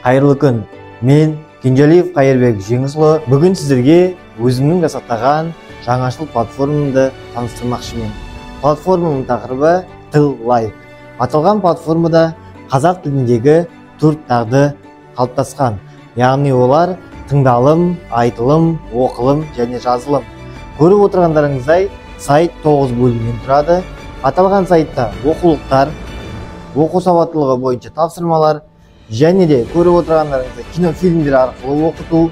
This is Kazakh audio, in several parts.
Қайырлы күн. Мен Кенжалиев Қайырбек Жеңісұлы. Бүгін сіздерге өзімнің жасақтаған жаңашыл платформамды таныстырмақшымын. Платформаның тақырыбы Тіл Лайк. Аталған платформада қазақ тіліндегі төрт дағды қалыптасқан. Яғни олар тыңдалым, айтылым, оқылым және жазылым. Көріп отырғандарыңыздай, сайт 9 бөлімнен тұрады. Аталған сайтта оқулықтар, оқу сауаттылығы бойынша тапсырмалар, және де көріп отырғандарыңыздай кинофильмдер арқылы оқыту,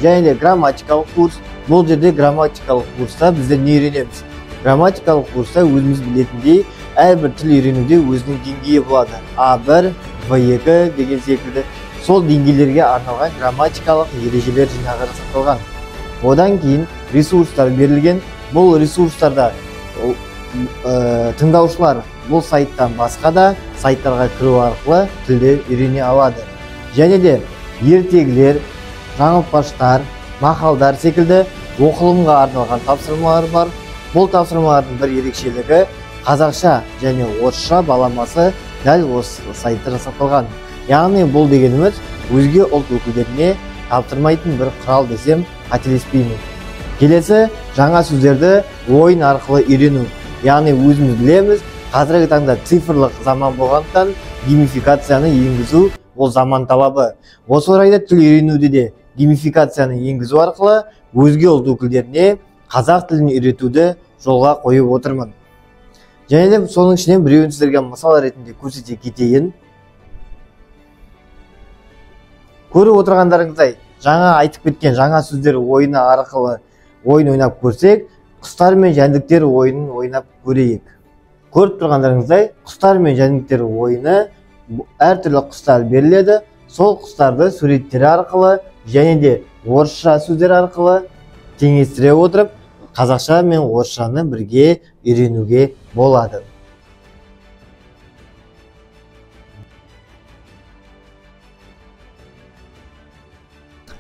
және де грамматикалық курс. Бұл жерде грамматикалық курста біздер не үйренеміз? Грамматикалық курста өзіміз білетіндей әрбір тіл үйренуде өзінің деңгейі болады. А1, В2 деген секілді. Сол деңгейлерге арналған грамматикалық ережелер жинағы жасақталған. Одан кейін ресурстар берілген. Бұл ресурстарда тыңдаушылар бұл сайттан басқа да сайттарға кіру арқылы тілді үйрене алады. Және де ертегілер, жаңылтпаштар, мақалдар секілді оқылымға арналған тапсырмалар бар. Бұл тапсырмалардың бір ерекшелігі қазақша және орысша баламасы дәл осы сайтта жасақталған. Яғни бұл дегеніміз өзге ұлт өкілдеріне тапсырмайтын бір құрал десем қателеспеймін. Келесі жаңа сөздерді ойын арқылы үйрену. Яғни өзіміз білеміз, қазіргі таңда цифрлық заман болғандықтан геймификацияны енгізу ол заман талабы. Осы орайда тіл үйренуде де геймификацияны енгізу арқылы өзге ұлт өкілдеріне қазақ тілін үйретуді жолға қойып отырмын. Және де соның ішінен біреуін сіздерге мысал ретінде көрсете кетейін. Көріп отырғандарыңыздай, жаңа айтып кеткен жаңа сөздер ойыны арқылы ойын ойнап көрсек, құстар мен жәндіктер ойынын ойнап көрейік. Көріп тұрғандарыңыздай, құстар мен жәндіктер ойыны әртүрлі құстар беріледі. Сол құстарды суреттері арқылы және де орысша сөздер арқылы теңестіре отырып, қазақша мен орысшаны бірге үйренуге болады.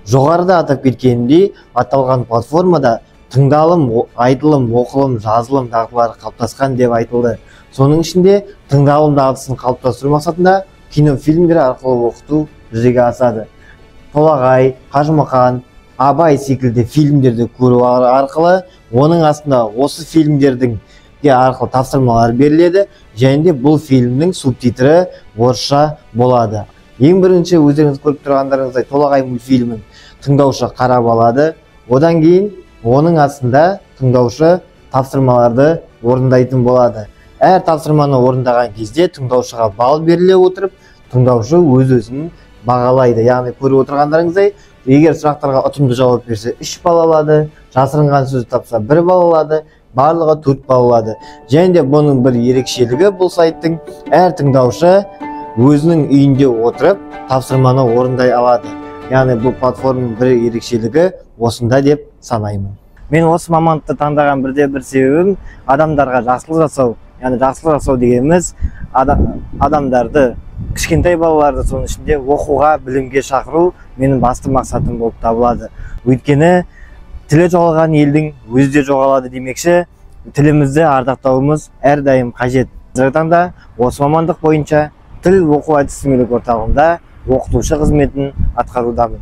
Жоғарыда атап кеткенімдей, аталған платформада тыңдалым, айтылым, оқылым, жазылым дағдылары қалыптасқан деп айтылды. Соның ішінде тыңдалым дағдысын қалыптастыру мақсатында кинофильмдер арқылы оқыту жүзеге асады. Толағай, Қажымұқан, Абай секілді фильмдерді көру арқылы оның астында осы фильмдердің де арқылы тапсырмалар беріледі және де бұл фильмнің субтитрі орысша болады. Ең бірінші өздеріңіз көріп тұрғандарыңыздай Толағай мультфильмін тыңдаушы қарап алады. Одан кейін оның астында тыңдаушы тапсырмаларды орындайтын болады. Әр тапсырманы орындаған кезде тыңдаушыға балл беріле отырып, тыңдаушы өз-өзін бағалайды. Яғни көріп отырғандарыңыздай, егер сұрақтарға ұтымды жауап берсе 3 балл алады, жасырынған сөз тапса 1 балл алады, барлығы 4 балл алады. Және де бұның бір ерекшелігі бұл сайттың әр тыңдаушы өзінің үйінде отырып тапсырманы орындай алады. Яғни бұл платформаның бір ерекшелігі осында деп санаймын. Мен осы мамандықты таңдаған бірде бір себебім адамдарға жақсылық жасау. Яғни жақсылық жасау дегеніміз адамдарды, кішкентай балаларды соның ішінде оқуға, білімге шақыру менің басты мақсатым болып табылады. Өйткені тілі жоғалған елдің өзі де жоғалады демекші, тілімізді ардақтауымыз әрдайым қажет. Қазіргі таңда осы мамандық бойынша тіл оқу әдістемелік орталығында оқытушы қызметін атқарудамын.